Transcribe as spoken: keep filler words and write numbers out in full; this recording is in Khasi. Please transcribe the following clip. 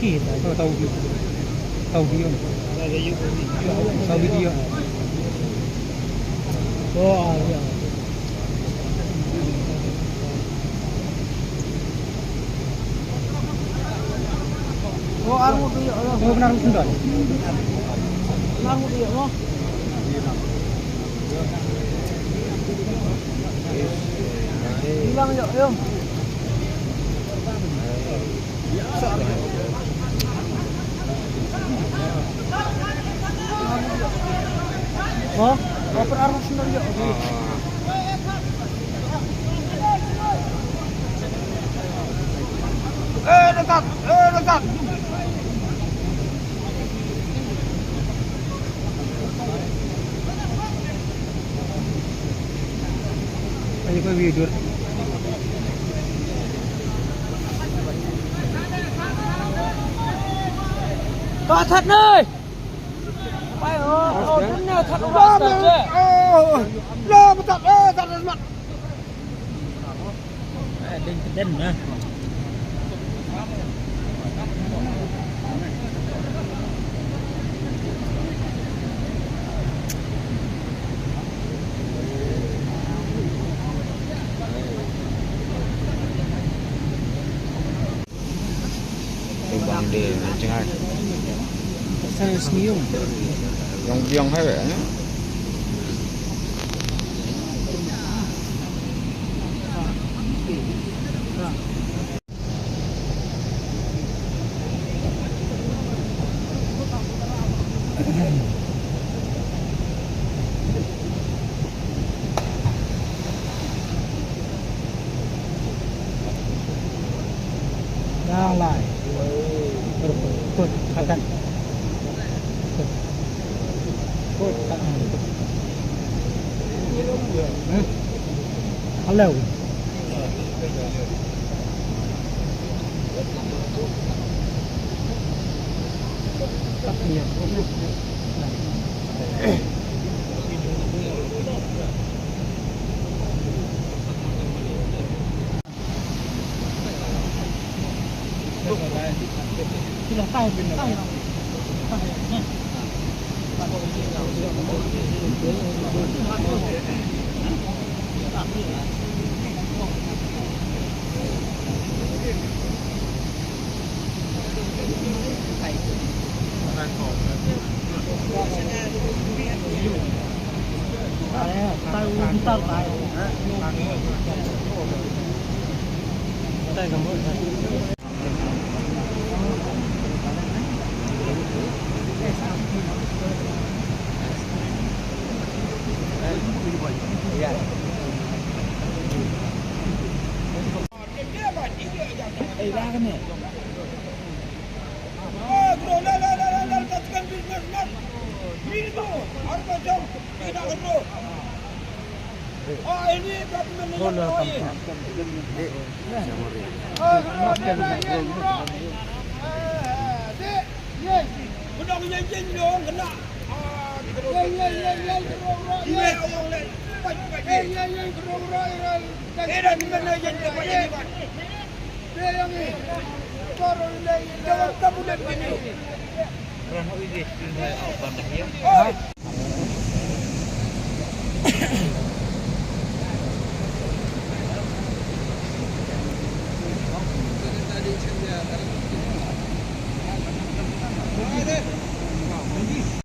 Kita tahu, tahu video. Tahu video. Tahu video. Oh, ah, iya. Oh, arngut ïoh, ïoh. Oh, kena arngut sendal. Kena arngut ïoh, noh. Bilang ïoh, ïoh. Oh, oper arngut sendal ïoh. Eh, dekat, eh, dekat. Ayo, kau video. Kau that ni. Pai, oh, oh, dunia that orang saja. Oh, lah, betul, eh, tak ada semak. Bang de cengak. Sa snium. Yang biang hai weh. Yang lai. Put, put, put, akan. Put. Put, akan. Hmm? Hello.